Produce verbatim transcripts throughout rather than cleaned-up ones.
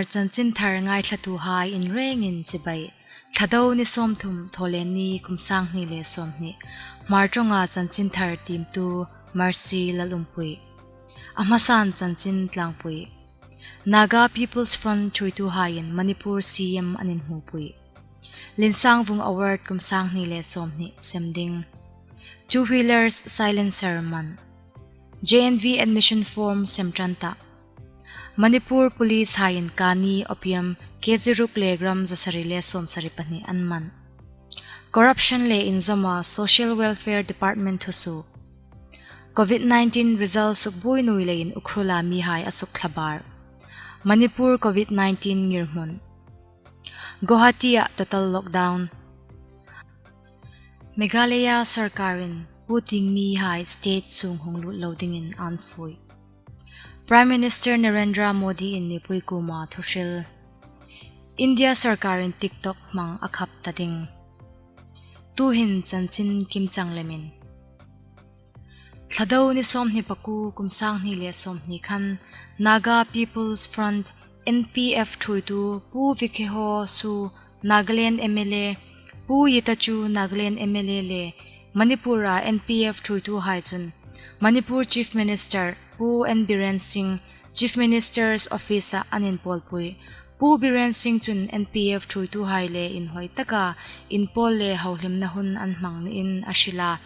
Chanchin thar ngaithlatuhai inrengin chibai. Thlado ni sawmthum, Thawleni, kum sanghni le sawmhni. Hmar ṭawnga chanchin thar tiemtu Mercy Lalumpui. A hmasan chanchin tlangpui. Naga People's Front thuoituhaiin Manipur C M an inhmupui. Linsangvung Award kum sanghni le sawmhni sem ding. Two wheelers silencer man. J N V admission form sem ṭan ta. Manipur Police haiin kani opium kg ruk le gram zasari le sawmsari pahni an man. Corruption le inzawma Social Welfare Department thusuok. Covid nineteen result sukbuoi nuoi leiin Ukhrula mihai a sukthlabar. Manipur Covid nineteen ngirhmun. Guwahati-a total lockdown. Meghalaya sawrkarin puting mihai state sung hung lut lo dingin an fui. Prime Minister Narendra Modi-in mipui kuoma thuhril. India sawrkarin TikTok hmang a khap ta ding. Tuhin chanchin kimchang lemin. Thlado ni sawmhni pakuo, kum sanghni le sawmhni khan Naga People's Front, N P F thuoitu Pu Vikheho Su, Nagaland M L A, Pu Yitachu, Nagaland M L A le Manipura N P F thuoituhai chun Manipur Chief Minister Pu N Biren Singh Chief Minister's Office-a an inpawlpui. Pu Biren Singh chun N P F thuoituhai le inhawi taka inpawl le hohlimna hun an hmang niin a hril a.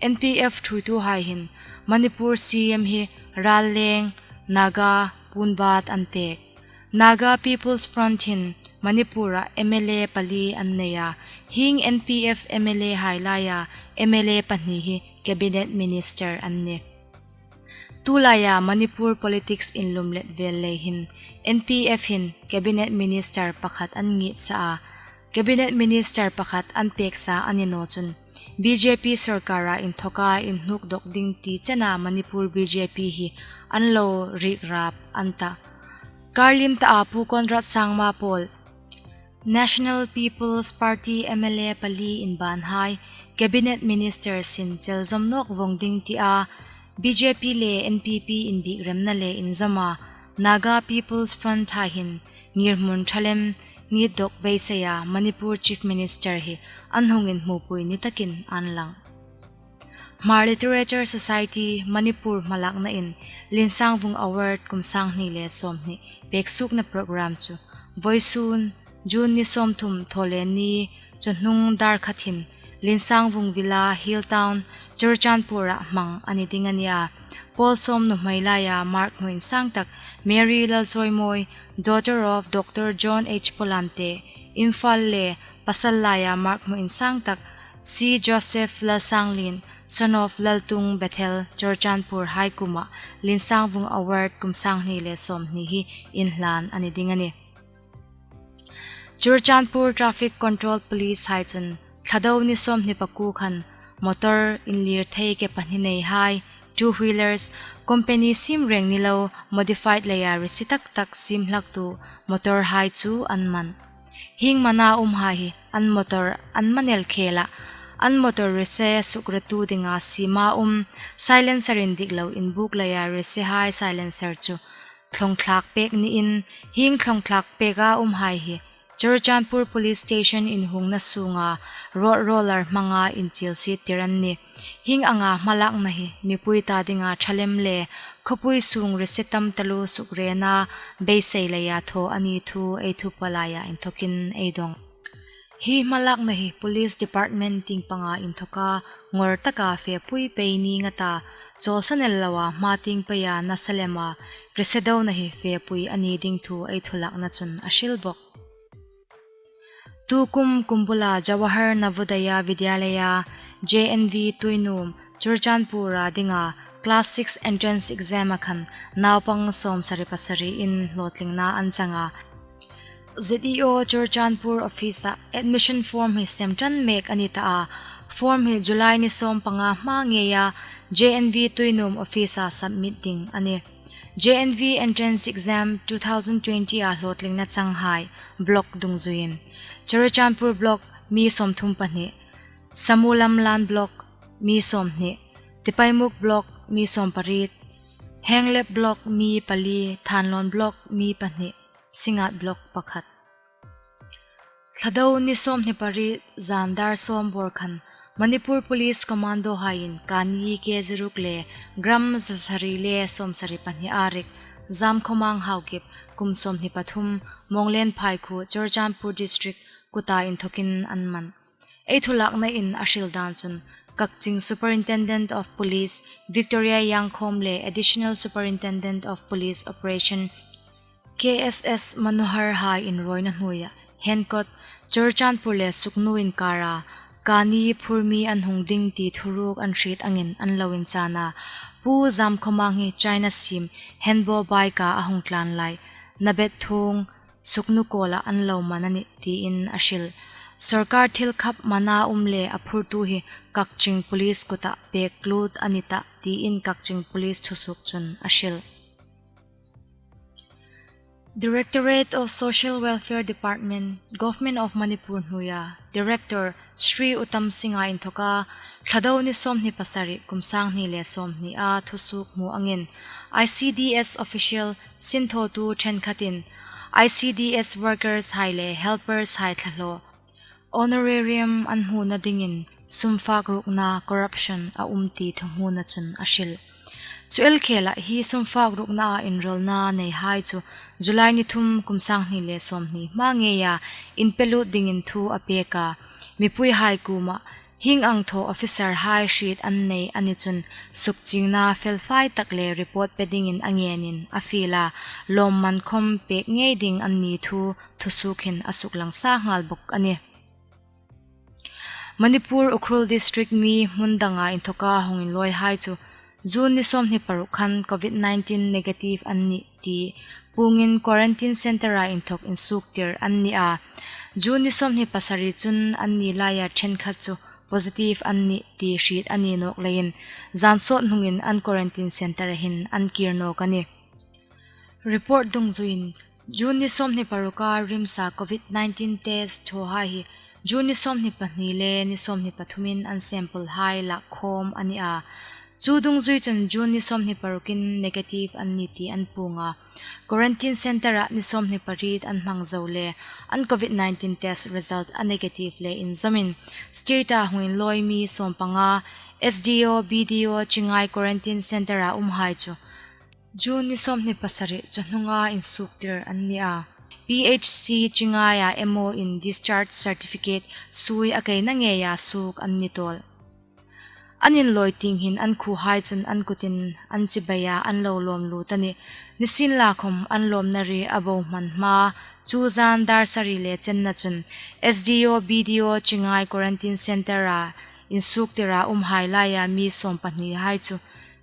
N P F thuoituhai hin Manipur C M hi Ralleng, Naga, Punbat an pek. Naga People's Front hin Manipur-a M L A pali an nei a, hieng N P F M L A hai laia M L A pahni hi Cabinet Minister an nih. Tulaia Manipur politics inlum let vel lei hin N P F hin Cabinet Minister pakhat an ngitsa a, Cabinet Minister pakhat an peksa a ni naw chun B J P sawrkara inthoka inhnuk dawk ding ti chena Manipur B J P hi an lo rikrap an ta. Kar lim taa Pu Conrad Sangma pawl National People's Party M L A pali inbanhai Cabinet Minister sin chel zawm nawk vawng ding tia B J P le N P P inbikremna le inzawma Naga People's Front hai hin ngirhmun ṭha lem ngitdawk beiseia Manipur Chief Minister hi an hung inhmupui ni takin an lang. Hmar Literature Society Manipur hmalaknain Linsangvung Award kum sanghni le sawmhni peksuokna program chu vawisun June ni sawmthum Thawleni chawhnung dar khat hin Linsangvung Villa Hill Town, Churachandpur-a hmang a ni ding a nih a. Pawl sawm nuhmei laia mark hmu insang tak Mary Lalchawimawi, daughter of Doctor John H Polamte, Imphal le pasal laia mark hmu insang tak C Joseph Lalsanglien, son of Laltung Bethel, Churachandpur hai kuoma Linsangvung Award kum sanghni le sawmhni hi inhlan a ni ding a nih. Churachandpur Traffic Control Police hai chun Thlado ni sawmhni pakuo khan motor inlir thei ke pahni nei hai, two wheelers, company siem reng ni lo, modified leia risi tak tak siem hlaktu motor hai chu an man. Hieng mana um hai hi an motor an man el khela, an motor risi sukretu dinga siema um, silencer indik lo inbuk leia risi hai silencer chu thlawng thlak pek niin, hieng thlawng thlak peka um hai hi Churachandpur Police Station inhungna sunga road roller hmanga inchilsiet tir an nih. Hieng anga hmalakna hi mipui ta dinga ṭha lem le khawpui sung risi tam taluo sukrena beisei leia thaw a ni thu ei thu pawlaia inthokin ei dawng. Hi hmalakna hi Police Department tieng panga inthoka ngawr taka fepui pei ning a ta, chawlsan el loa hma tieng peia nasa lema risi dona hi fepui a ni ding thu ei thu lakna chun a hril bawk. Tukum kum bula Jawahar Navodaya Vidyalaya, J N V Tuinuom, Churachandpur-a dinga Class six Entrance Exam-a khan naupang sawmsari pasari in hlawtlingna an chang a. Z E O Churachandpur office-a admission form hi sem ṭan mek a ni ta a. Form hi July ni sawmpanga hma ngeia J N V Tuinuom office-a submit ding a nih. J N V Entrance Exam two thousand twenty-a hlawtlingna changhai block dungzuiin Churachandpur block mi sawmthum pahni, Samulamlan block mi sawmhni, Tipaimukh block mi sawmpariet, Henglep block mi pali, Thanlon block mi pahni. Singngat Block pakhat. Thlado ni sawmhni pariet zan dar sawm bawr khan Manipur Police Commando haiin Kani K zero ruk le gram zasari le sawmsari pahni a rik Zamkhomang Haokip, kum sawmhni pathum, Monglenphai khuo, Churachandpur District kuta inthokin an man. Ei thu laknain a hril dan chun Kakching Superintendent of Police Victoria Yangkhom le Additional Superintendent of Police Operation K S S Manohar hai inruoina hnuoia Henkot, Churachandpur le Sugnu inkara Kani phurmi an hung ding ti thuruk an hriet angin an lo inchana, Pu Zamkhomang hi China siem Henbo bike-a a hung tlan lai Nabet Thung, Sugnu kawla an lo man a nih tiin a hril. Sorkar thil khap man a um le a phurtu hi Kakching Police kuta pek lut a ni tah tiin Kakching Police thusuok chun a hril. Directorate of Social Welfare Department, Government of Manipur hnuoia Director Shri Uttam Singha inthoka Thlado ni sawmhni pasari kum sanghni le sawmhni a thusuok hmu angin I C D S official sinthawtu ṭhenkhatin I C D S workers hai le helpers hai thlahlaw honorarium an hmuna dingin sum fak rukna corruption a um ti thuhmuna chun a hril. Chu el khela hi sum fak rukna a inrawlna nei hai chu July ni thum kum sanghni le sawmhni hma ngeia inpelut dingin thu a pek a, mipui hai kuoma hieng ang thaw officer hai hriet an nei a ni chun sukchiengna felfai tak le report pe dingin a ngenin a fiel a, lawmman khom pek ngei ding an ni thu thusuok hin a suklang sa nghal bawk a nih. Manipur Ukhrul District mi hmun danga inthoka hung inlawi hai chu June ni sawmhni paruk khan Covid nineteen negative an nih ti puongin quarantine centre-a inthok insuoktir an ni a. June ni sawmhni pasari chun an ni laia ṭhenkhat chu positive an nih ti hriet a ni nawk leiin zan sawt hnungin an quarantine centre-a hin an kir nawk a nih. Report dungzuiin June ni sawmhni paruka RIMS-a Covid nineteen test thaw hai hi June ni sawmhni pahni le ni sawmhni pathumin an sample hai lak khawm a ni a. Chu dungzui chun June ni sawmhni parukin negative an ni ti an puong a. Quarantine centre-a ni sawmhni pariet an hmang zo le an Covid nineteen test result a negative le inzawmin state-a hung inlawi mi sawmpanga S D O, B D O, Chingai quarantine centre-a um hai chu June ni sawmhni pasari chawhnunga insuoktir an ni a. P H C Chingai-a M O in discharge certificate sui a keina ngeia suok an ni tawl. An inlawi tieng hin an khuo hai chun an kutin an chibai a, an lo lawm lut a nih. Nisienlakhom an lawmna ri a bo hman hma chu zan dar sari le chenna chun S D O, B D O Chingai quarantine centre-a insuoktira um hai laia mi sawmpahni hai chu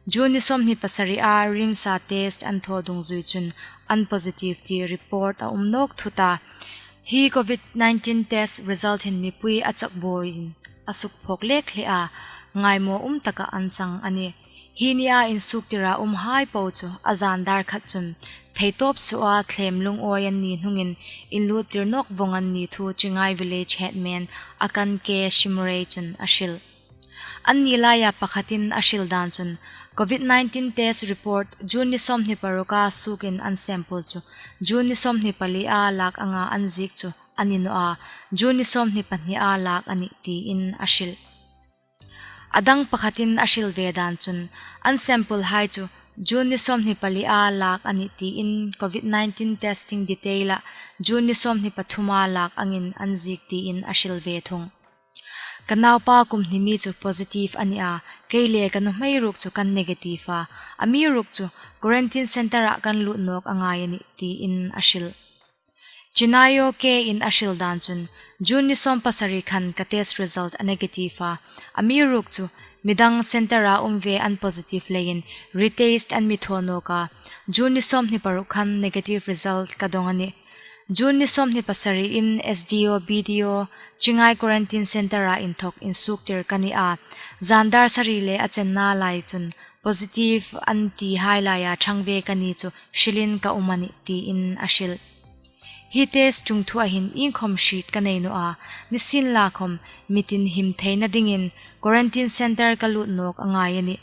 June ni sawmhni pasari-a RIMS-a test an thaw dungzui chun an positive ti report a um nawk thut a. Hi Covid nineteen test result hin mipui a chakbuoiin a sukphawk lek hle a, ngaimaw um taka an chang a nih. Hi nia insuoktira um hai po chu a zan dar khat chun theitawp suoa thlem lungawi an ni hnungin inluttir nawk vawng an ni thu Chingai Village Headman Akan K Shimray chun a hril. An ni laia pakhatin a hril dan chun Covid nineteen test report June ni sawmhni paruka suokin an sample chu June ni sawmhni palia lak anga an ziek chu a ni naw a, June ni sawmhni pahnia lak a nih tiin a hril. A dang pakhatin a hril ve dan chun an sample hai chu June ni sawmhni palia lak a nih tiin Covid nineteen testing detail-a June ni sawmhni pathuma lak angin an ziek tiin a hril ve thung. Ka naupa kum hni mi chu positive a ni a, kei le ka nuhmei ruok chu kan negative a, amiruokchu quarantine centre-a kan lut nawk a ngai a nih tiin a hril. Chinayo K in a hril dan chun June ni sawmpasari khan ka test result a negative a, amiruokchu midang centre-a um ve an positive leiin retest an mi thaw nawk a, June ni sawmhni paruk khan negative result ka dawng a nih. June ni sawmhni pasariin S D O, B D O Chingai quarantine centre-a inthok insuoktir ka ni a, zan dar sari le a chenna lai chun positive an ti hai laia ṭhang ve ka ni chu hrilin ka um a nih tiin a hril. Hi test ṭungthua hin iengkhom hriet ka nei naw a, nisienlakhom mi tin him theina dingin quarantine centre ka lut nawk a ngai a nih.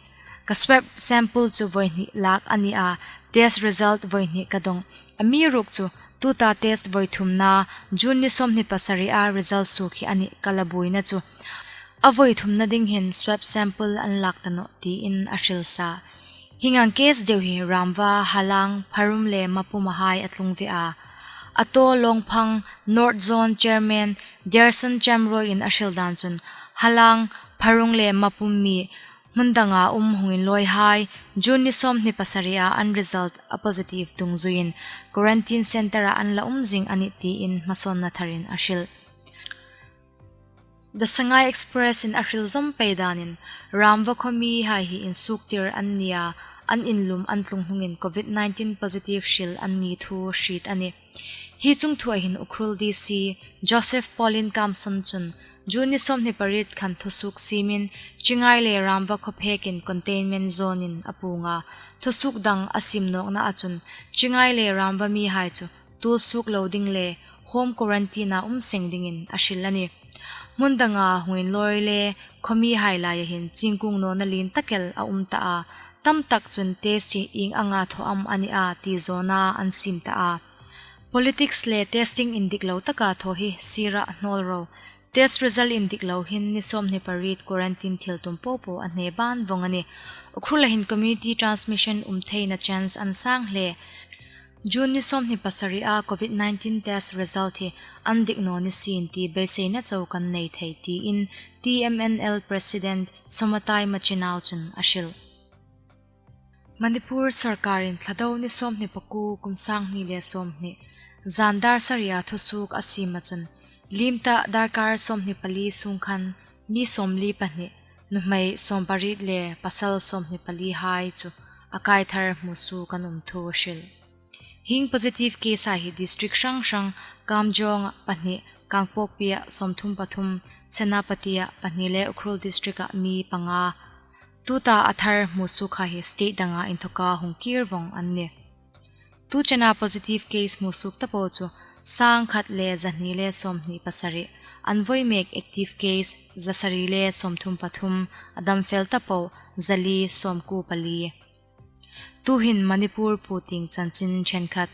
Ka swab sample chu voihni lak a ni a, test result voihni ka dawng, amiruokchu Tuta test voithumna June ni sawmhni pasari a result suok hi a nih kala buoina chu. A voithumna ding hin swab sample an lak ta nawh tiin a hril sa. Hieng ang case deu hi Ramva, Halang, Pharum le Mapum a hai a tlung ve a. A taw Lawngphang North Zone Chairman Dearson Chamroy in a hril dan chun Halang, Pharum le Mapum mi hmun danga um hung inlawihai June ni sawmhni pasari a an result a positive dungzuiin quarantine centre-a an la um zing a nih tiin hmasawnna tharin a hril. The Sangai Express in a hril zawm pei danin Ramva khaw mihai hi insuktir an ni a, an inlum an tlung hnungin covid nineteen positive hril an ni thu hriet a nih. Hi chungthua hin Ukhrul D C Joseph Paulin Kamson chun June ni sawmhni pariet khan thusuok siemin Chingai le Ramva khaw phekin containment zone-in a puong a. Thusuok dang a siem nawkna a chun Chingai le Ramva mihai chu tuol suok lo ding le home quarantine-a um seng dingin a hril a nih. Hmun danga hung inlawi le khaw mihai laia hin chingkung nawna lien tak el a um ta a, tam tak chun test hi ieng anga thaw am a ni a ti zawna an siem ta a. Politics le testing indik lo taka thaw hi sira hnawl ro. Test result indik lo hin ni sawmhni pariet quarantine thil tum popo a hne ban vong a nih. Ukhrula hin community transmission um theina chance an sang hle. June ni sawmhni pasari a covid nineteen test result hi an dik naw ni sien ti beiseina chau kan nei thei tiin T M N L President Somatai Machinau chun a hril. Manipur sawrkarin Thlado ni sawmhni pakuo kum sanghni le sawmhni zan dar saria thusuok a siema chun liem ta darkar sawmhni pali sung khan mi sawmli pahni, nuhmei sawmpariet le pasal sawmhni pali hai chu a kai thar hmusuok an um thu a hril. Hieng positive case-a hi district hrang hrang, Kamjong-a pahni, Kangpokpi-a sawmthum pathum, Senapati-a pahni le Ukhrul district-a mi panga. Tuta a thar hmusuok hai hi state danga inthoka hung kir vong an nih. Tu chena positive case hmusuok ta po chu sangkhat le zahni le sawmhni pasari. An voi mek active case zasari le sawmthum pathum, a dam fel ta po zali sawmkuo pali. Tuhin Manipur puting chanchin ṭhenkhat.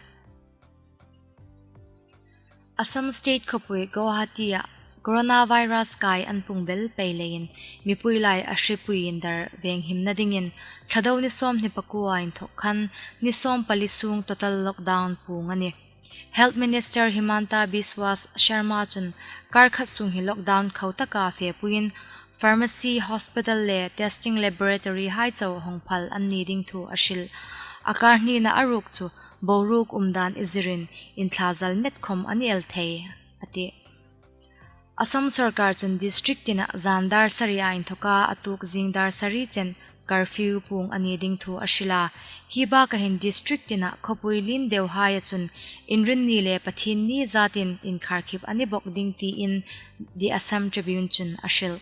Assam State khawpui Guwahati-a coronavirus kai an pung bel pei leiin mipui lai a hripui indar venghimna dingin Thlado ni sawmhni pakuoa inthok khan ni sawmpali sung total lockdown puong a nih. Health Minister Himanta Biswa Sarma chun kar khat sung hi lockdown kho taka fepuiin pharmacy, hospital le testing laboratory hai chau hong phal an ni ding thu a hril. A kar hnina a ruok chu boruok um dan izirin inthla zal met khawm a ni el thei, a ti. Assam sawrkar chun district tina zan dar saria inthoka a tuok zing dar sari chen curfew puong a ni ding thu a hril a. Hi baka hin district tina khawpui lien deu haia chun Inrinni le Pathienni zatin inkharkhip a ni bok ding tiin The Assam Tribune chun a hril.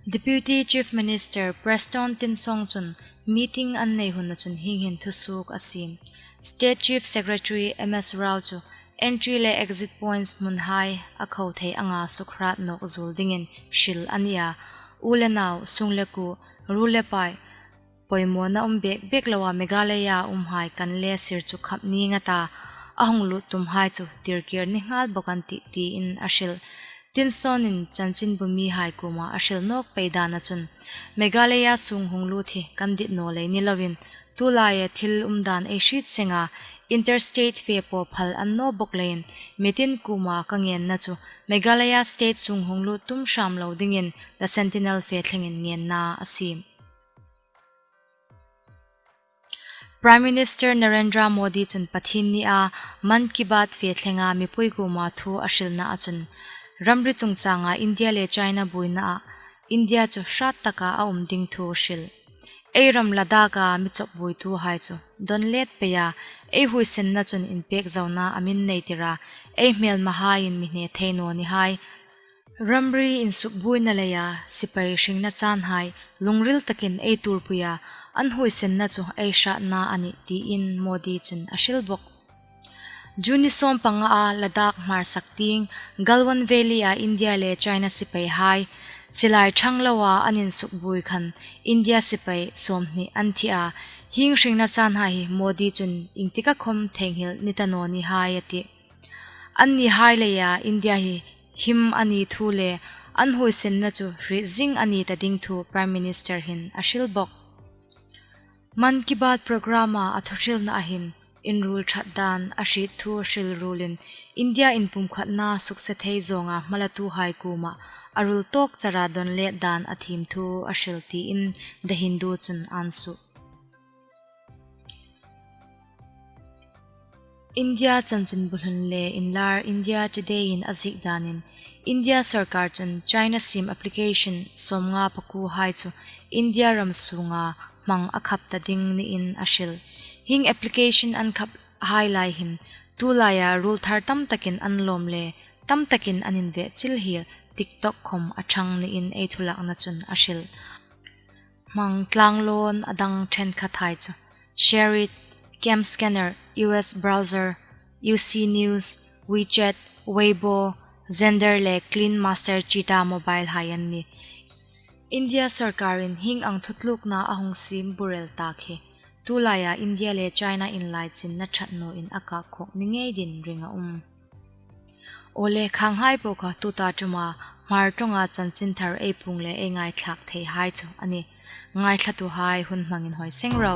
Deputy Chief Minister Prestone Tynsong chun meeting an nei huna chun hieng hin thusuok a siem. State Chief Secretary M S Rao chu entry le exit points hmunhai a kho thei anga sukhrat nawk zuol dingin hril a ni a. U le nau, sung le kuo, ruol le pai, poimawna um bek bek loa Meghalaya umhai kan le sir chu khap ning a ta, a hung lut tumhai chu tirkir ni nghal bok an tih tiin a hril. Tynsong-in chanchinbu mihai kuoma a hril nawk pei dana chun Meghalaya sung hung lut hi kan dit naw lei ni loin tulaia thil um dan ei hriet senga interstate fe po phal an naw bok leiin mitin kuoma ka ngenna chu Meghalaya state sung hung lut tum hram lo dingin The Sentinel fe thlengin ngenna a siem. Prime Minister Narendra Modi chun Pathiennia Mann Ki Baat fe thlenga mipui kuoma thu a hrilna a chun ramri chungchanga India le China buoinaa India chu hrat taka a um ding thu a hril. Ei ram Ladakh-a mi chawk buoituhai chu dawn let peia ei huoisenna chun inpek zona a min nei tira ei hmelmahaiin mi hne thei naw ni hai. Ramri insukbuoina leia sipai hringna chanhai lungril takin ei tuorpuia an huoisenna chu ei hratna a nih tiin Modi chun a hril bok. June ni sawm pangaa Ladakh hmarsak tieng Galwan Valley-a India le China sipaihai silai ṭhang loa an insukbuoi khan India sipai sawmhni an thi a, Hieng hringna chanhai hi Modi chun iengtika khawm theinghil ni ta naw ni hai a tih. Annihai leia India hi him a ni thu le an huoisenna chu hriet zing a ni ta ding thu Prime Minister hin a hril bawk. Mann Ki Baat programme-a a thuhrilna a hin inruol ṭhat dan a hriet thu hril ruolin India inpumkhatna sukse thei zawnga hmalatuhai kuoma a ruol tawk chara dawn let dan a thiem thu a hril tiin The Hindu chun an suo. India chanchin buhlun le inlar India Today-in a ziek danin, India sawrkar chun China siem application sawmnga pakuohai chu India ram sunga hmang a khap ta ding niin a hril. Hieng application an khap hai lai hin, tulaia ruolthar tam takin an lawm le tam takin an inve chil hi TikTok khawm a ṭhang niin ei thulakna chun a hril. Hmang tlanglawn a dang ṭhenkhathai chu Share It, Cam Scanner, U S Browser, U C News, WeChat, Weibo, Xender le KineMaster Cheetah mobile-hai an nih. India sawrkarin hieng ang thutlukna a hung siem burel tak hi tulaia India le China inlaichinna ṭhat nawin a kak khawk ni ngei dingin ring a um. Aw le, khanghai po kha tuta ṭuma Hmar ṭawnga chanchinthar ei puong le ei ngaithlak theihai chu a nih. Ngaithlatuhai hun hmangin hawi seng ro.